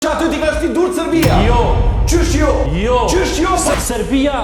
Që aty t'i ka shti durt Serbia? Jo. Qysh jo? Jo. Qysh jo? Se Serbia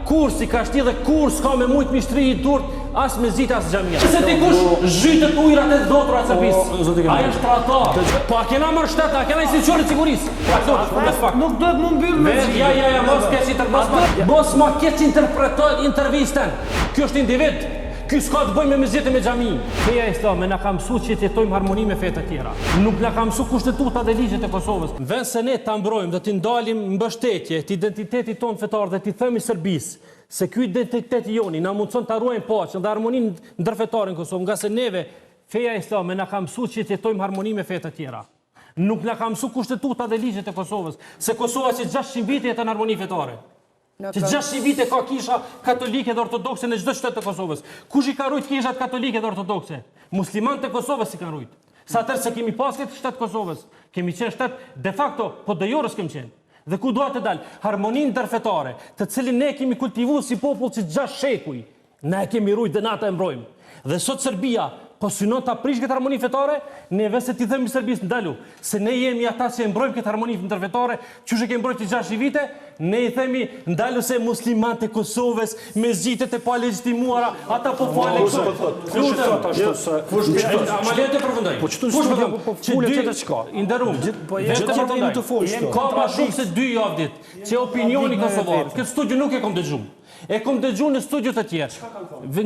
kurrë s'i ka shti dhe kurrë s'ka me mujt m'i shtri durt as mexhite as xhamia. Nëse dikush zhytet n'ujrat e ndotura të Serbisë, ai është tradhtar. Po a kena marrë shtet, a kena institucione të sigurisë? Pra këto, veç pak. Nuk duhet mu mbyll me Veç, ja, ja, ja, mos keq inter, mos ma, mos ma keq interpreto intervistën. Ky është individ. Ky s'ka të bëjë me mexhit e me xhami. Feja islame na ka mësuar që të jetojmë harmoni me fetë e tjera. Nuk na ka mësuar kushtetuta dhe ligjet e Kosovës. Në vend se ne ta mbrojmë dhe t'i ndalim mbështetje të identitetit tonë fetar dhe t'i themi Serbisë se ky identitet i joni na mundëson ta ruajmë paqen dhe harmoninë ndërfetare në Kosovë, ngase neve feja islame na ka mësuar që të jetojmë harmoni me fetë e tjera. Nuk na ka mësuar kushtetuta dhe ligjet e Kosovës se Kosova që 600 vite jeton në harmoni fetare. Që 600 vite ka kisha katolike dhe ortodokse në çdo qytet të Kosovës. Kush i ka rujt kishat katolike dhe ortodokse? Muslimanët e Kosovës i kanë rujt. Se atëherë s'e kemi pas këtë shtet Kosovës. Kemi qenë shtet de facto, po de jure s'kemi qenë. Dhe ku dua të dal? Harmoninë ndërfetare, të cilin ne kemi kultivu si popull që 6 shekuj, Na e kemi rujt dhe na atë e mbrojmë. Dhe sot Serbia po synon ta prishë këtë harmoni fetare, ne vend se t'i themi Serbisë ndalu, se ne jemi ata që e mbrojmë këtë harmoni ndërfetare, qysh e kemi mbrojt që 600 vite, ne i themi ndalu se muslimanët e Kosovës, mexhitet e palegjitimuara, ata po falen Kush po thotë? Kush e thotë ashtu se Kush po thotë? A ma lejoni të përfundoj? Po çtu Kush po po po fole tjetër çka? I nderum. Po gjithë tjetër jemi të fol këtu. Ka ma shumë se dy javë ditë që opinioni kosovar, këtë studio nuk e kom dëgju. E kom dëgju në studio të tjerë,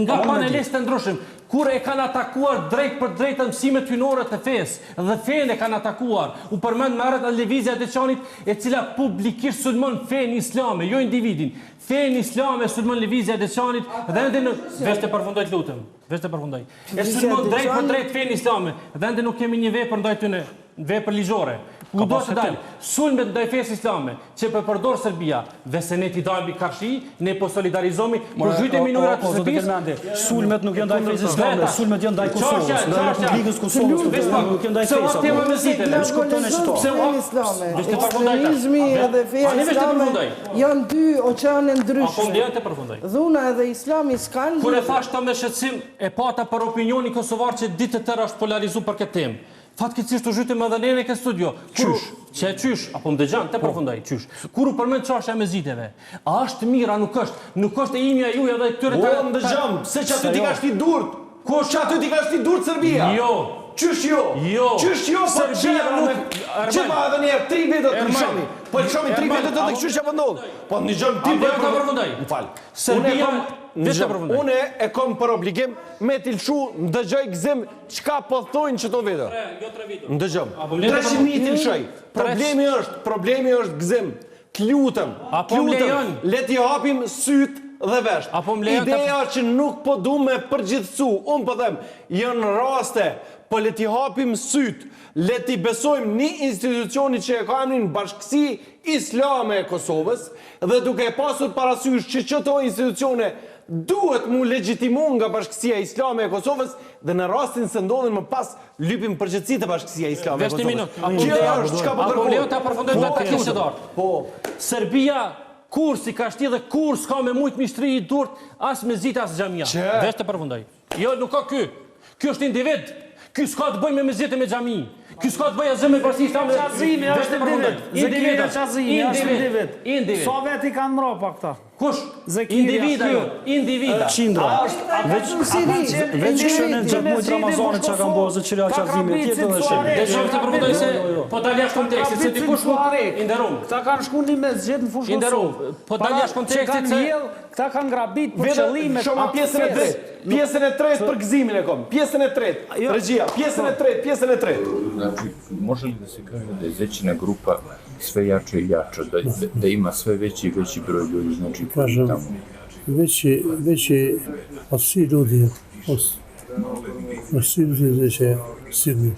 nga panelistë të ndryshëm, kur e kanë atakuar drejtpërdrejt mësimet hyjnore të fesë dhe fenë e kanë atakuar. U përmend më herët Lëvizja e Deçanit, e cila publikisht sulmon fenë islame, jo individin. Fenë islame e sulmon Lëvizja e Deçanit dhe ende nuk Veç të përfundoj të lutem. Veç të përfundoj. E sulmon drejtpërdrejt fenë islame dhe ende nuk kemi një vepër ndaj tyne. Vepër ligjore. Ku do të dal? Sulmet ndaj fesë islame, që po përdor Serbia, dhe se ne t'i dalim karshi, ne po solidarizohemi, po zhytemi në ujërat të Serbisë. Sulmet nuk janë ndaj fesë islame, sulmet janë ndaj Kosovës, ndaj Republikës së Kosovës, nuk janë ndaj fesë. Pse u hap tema mexhiteve? Pse u hap? Ekstremizmi edhe feja islame janë dy oqeane ndryshme. A po më lejon të përfundoj? Dhuna edhe islami s'kanë lidhje. Kur e thashë këtë me shqetësim, e pata për opinionin kosovar që ditë të tëra është polarizu për këtë temë. Fatkeqësisht u zhytëm edhe ne në këtë studio. Qysh? Qe qysh, apo më dëgjon, të po. përfundoj, qysh. Kur u përmend çështja e mexhiteve, a është mirë a nuk është? Nuk është e imja juaj edhe këtyre të Po, më dëgjon, pse që aty t'i ka shti durt? Kush që aty t'i ka shti durt Serbia? Jo. Qysh jo? Jo. Qysh jo? Po Serbia nuk Që ma edhe një herë, tri vite të lëshomi. Po lëshomi tri vite të të qysh që po ndodh. Po dëgjon ti po të përfundoj. Më fal. Serbia Veç të përfundoj. Unë e kom për obligim me t'i lëshu, ndëgjoj Gëzim Çka po thojnë qëto video? Jo tre video. Ndëgjom. 300 mijë t'i lëshoj. Problemi është, problemi është Gëzim. Të lutem, të lutem, le t'i hapim sytë dhe veshët. Ideja që nuk po du me përgjithësu, unë po them, janë raste, po le t'i hapim sytë, le t'i besojmë një institucioni që e ka emrin Bashkësi Islame e Kosovës dhe duke e pasur parasysh që qëto institucione duhet mu legjitimu nga Bashkësia Islame e Kosovës dhe në rastin se ndodhin më pas lypim përgjegjësi te Bashkësia Islame e Kosovës. Kjo është çka po kërkohet. Apo të përfundoj me ta kishte dorë. Po. Serbia kurrë s'i ka shti dhe kurrë s'ka me mujt m'i shtri durt as mexhite as xhamia. Veç të përfundoj. Jo, nuk ka ky. Ky është individ. Ky s'ka të bëjë me mexhit e me xhami. Ky s'ka të bëjë asgjë me bashkësi islame. Qazimi është individ. Individ. Qazimi është individ. Individ. Sa vet i kanë mbrapa këta? Kush? Individa jo, individa. Qindra. Veç veç kështu gjatë muajit Ramazanit çka kanë bërë Zeqirja Qazimi e tjetër dhe shumë. Dëgjoj të përfundoj se po dal jashtë kontekstit, se dikush mund i nderum. Këta kanë shku në mesxhid në Fushë I nderum, po dal jashtë kontekstit se Këta kanë grabit për qëllime Shoma pjesën e tretë, pjesën e tretë për Gëzimin e kom, pjesën e tretë, jo. regjia, pjesën e tretë, pjesën e tretë. Znači, može li da se kaže da je Zećina grupa sve jača i jača, da, da, da ima sve veći i veći broj ljudi, znači koji Kažem, tamo... Veći, veći od svi ljudi, od, od svi ljudi Zeće silni.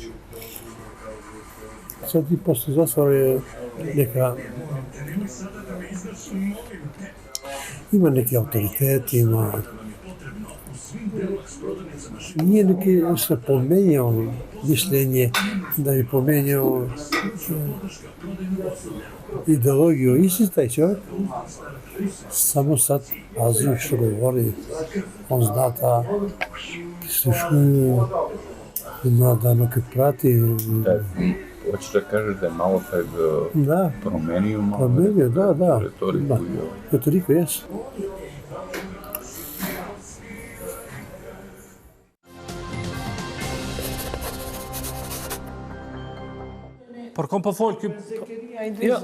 Sad i posle zatvora je neka Ima neki autoritet, ima... Nije neki se pomenjao mišljenje, da bi pomenjao eh, ideologiju. Isti taj čovjek, samo sad pazi što govori. On zna da prisluškuje, zna da nuk e prati. Da. Hoćeš da kažeš da je malo taj e, Da. promenio malo Promenio, da, da. retoriku Da. i ovo. Retoriku, jes. Për kom po fol ky? Jo.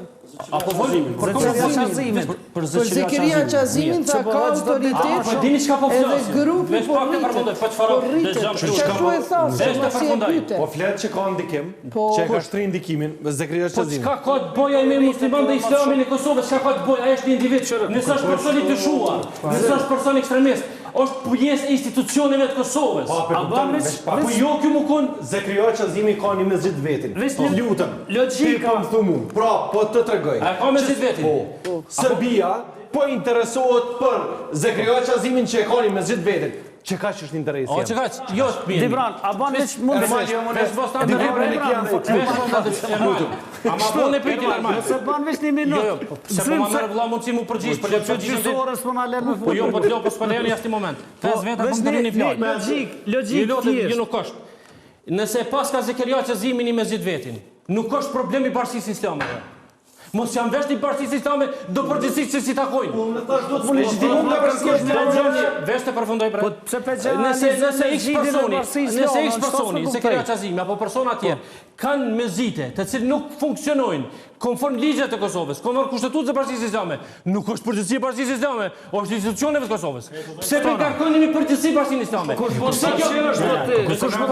A po fol për kom po fol? Qazimin. Për Për Zekeria Qazimin tha ka autoritet. Po dini çka po Edhe flasim. grupi Veç po pak e rritet. përfundoj, po çfarë Po rritet. dëgjam Çka tu e tha, se Veç të masi e përfundoj. pyte. Po flet që ka ndikim, Po. që e ka shtri ndikimin, Zekeria Po Qazimi. çka ka të bëjë ai me musliman dhe islamin e Kosovës, çka ka të bëjë? Ai është një individ, nëse është person i dyshuar, nëse është person ekstremist, është pjesë e institucioneve të Kosovës. Po, pe kupton, veç pak. Po jo ky mu kon Zekeria Qazimi ka një mesxhid vetin. Veç Po. një- Lutem. Logjika. Ti po më thu mu. Pra, po të tregoj. A ka mesxhid vetin? Po. Serbia po interesohet për Zekeria Qazimin që e ka një mesxhid vetin. Që kaq është interesi O jem. që kaq, jo është mirë. Dibran, a ban veç mund Ermal, jo, Veç vos ta Dibran, ndërprejmë. e kja dhe- Veç vos ta ndërprejmë. Ama po ne pyetje normal. Nëse ban veç një minutë. Jo, jo, po, se po ma merr vëlla mundësi mu përgjigj për Që letë gjysë orës po na lën me Po jo, po të lo, po s'po lejoni asnjë moment. Pesë veta po veç më ndërrini një- fjalë. një logjik, logjik Ju lutem, thjesht. ju nuk është. Nëse paska Zekeria Qazimi një mesxhid vetin, nuk është problem i Bashkisë Islame. Mos jam vesh i Bashkisë Islame, do përgjegjësi që si takojnë. Po, Unë thash duhet mu legjitimu nga Bashkia Islame. Dëgjoni, vesh të përfundoj bre. Po pse pe gjen Nëse nëse X mesxhidin e personi, Bashkisë nëse Islame, X çfarë personi, s'po Zekeria kuptoj? Qazimi apo persona tjerë kanë mezite të cilët nuk funksionojnë konform ligjeve të Kosovës, konform kushtetutës së Bashkisë Islame, nuk është përgjegjësi e Bashkisë Islame, është institucioneve të Kosovës. Pse po ngarkoni me përgjegjësi Bashkinë Islame? Pse kjo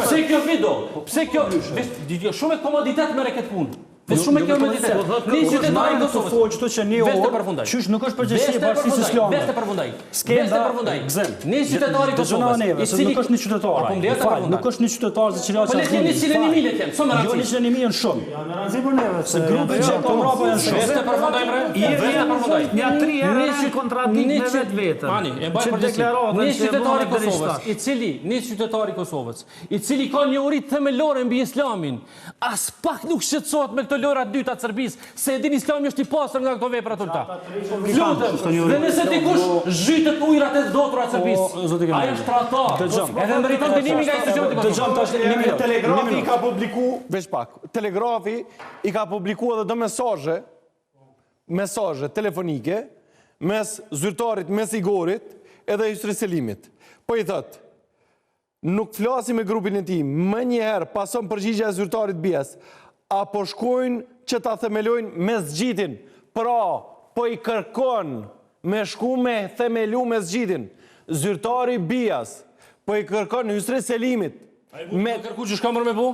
Pse kjo video? Pse kjo veç shumë komoditet merre këtë punë. Veç shumë komoditet. Një qytetar i Kosovës. Fol këtu që një Veç të orë, përfundoj. qysh nuk është përgjegjësi e Veç të Bashkisë përfundoj, Islame. Veç të përfundoj. Skenda, Veç të përfundoj. Gzim. Një qytetar i Dëgjona Kosovës, neve, i se cili nuk është një qytetar. Apo ai. mbledh ta Fal, përfundoj. nuk është një qytetar Zekeria Po le të jenë 101 mijë le të jenë, s'o më Jo rëndësi. 101 janë shumë. Janë rëndësi për neve. Se grupe që ka mbrapa janë shumë. Veç të përfundoj bre. Veç të përfundoj. Një tri herë Një në qyt- kontradikt një me qyt- vetveten. Ani, e mbaj Që përgjegjësi. deklaratën Një që e qytetar i bënë deri Kosovës, tash. i cili, një qytetar i Kosovës, i cili ka njohuri themelore mbi Islamin, as pak nuk shqetësohet me këto lojra të dyta të Serbisë, se e din Islami është i pastër nga këto vepra të ulta. Lutem, dhe nëse dikush zhytet ujërat e ndotura të O, Serbisë, zoti Kemal. ai është tradhtar. Dëgjom. Edhe meriton dënimin nga institucionet e Kosovës. Dëgjom tash një minutë. Telegrafi i ka publiku, veç pak, Telegrafi i ka publiku edhe do mesazhe, mesazhe telefonike, mes zyrtarit, mes Igorit, edhe Hysri Selimit. Po i thot, nuk flasi me grupin e tij, më njëherë pason përgjigja e zyrtarit BS, apo shkojnë që ta themelojnë mesxhidin. Pra, po i kërkon me shku me themelu mesxhidin. Zyrtari BS, po i kërkon Hysri Selimit. Me kërku që shka mërë me bu?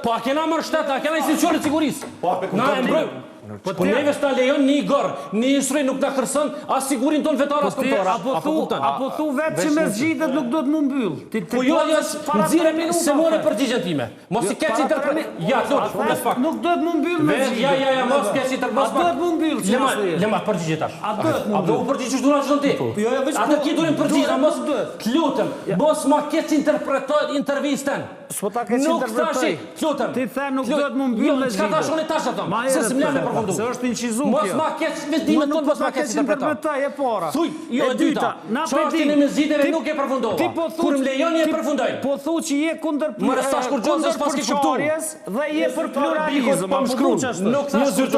Po a kena mërë shtet, a kena institucionet e sigurisë? Po, a pe Na e kupton ti? mbrojmë. Po neve s'na lejon një Igor, një Hysri nuk na kërcën as sigurinë tonë fetare as Po ti kombëtare. apo Apo thu, kupton? apo thu vetë që mesxhidet nuk duhet mu mbyll. Ti ti Po jo, jo, para nxirre tre minuta, se more the. përgjigjen time. Mos i keq Para tre interpret. mi- Ja, lut, A the, veç pak. Nuk duhet mu mbyll Ve, mesxhidet. ja, ja, ja, mos keq interpret. A duhet mu mbyll Lema, si nas lema përgjigje tash. A duhet mu A do mbyll? u përgjigj qysh duhet çon ti? Jo, jo, veç Atë po- ki durim përgjigje, duhet, mos nuk duhet. Të lutem, mos ma keq interpretoj intervistën. S'po ta keq Nuk interpretoj. thashi, të lutem. Ti the nuk Të lut- duhet mu mbyll Jo, mesxhidet. Çka thash unë tash ato? Ma Se herët s'm lënë me the. përfundu. Se është incizu Mos kjo. ma keq vendimet Nuk tonë, po mos ma ta keq keq interpretoj. interpretoj e para. Thuj, jo e dyta. Na pe Çështjen di. e mesxhideve Ti- nuk e përfundova. Ti po thu Kur më lejoni e ti përfundoj. Po thu që je kundër Më restash kur gjë, se s'pas ke kuptu. përçarjes dhe je për pluralizëm. Po Apo më thu shkruan. që ashtu? Nuk thash Një zyrtar.